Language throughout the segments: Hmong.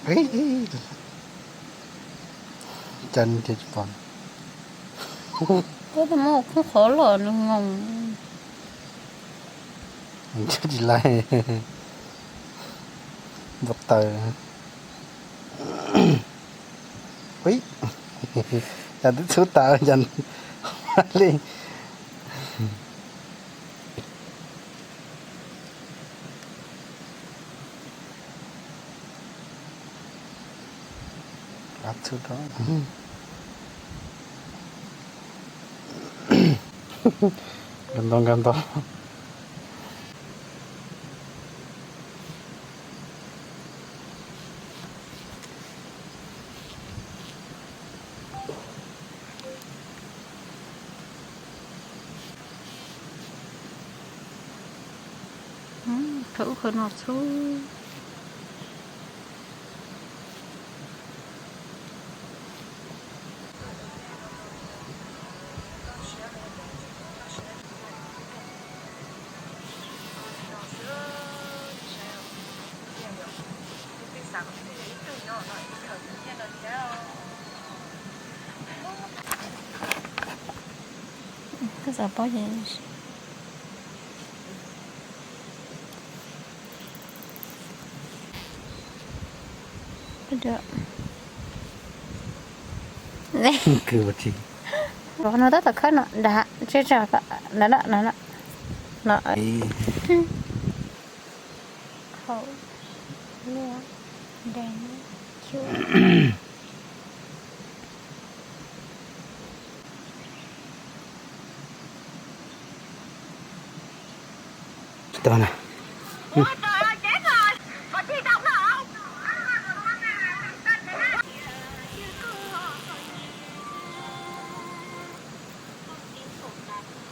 Ib, cas nws tias tsis pom. Koj muab khoob qhov los nws ngoo. Tsis laij. Npau taws. Ib, cas twb txhub tas cas li. Nkag ntau nkag ntau. Khaws ub khaws no txhub. Koj xav paub ces Kws ua tsi? No tab tom khawb no nrad, tse tsa no no no. Khau, luaj, deev, cua. Tsis tau na.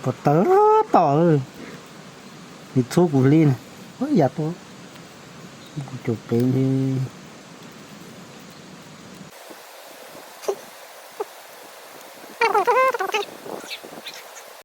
Pov tawv tom, nws txhub kuv li na. Yam tuaj, kuv caum pem ntshe.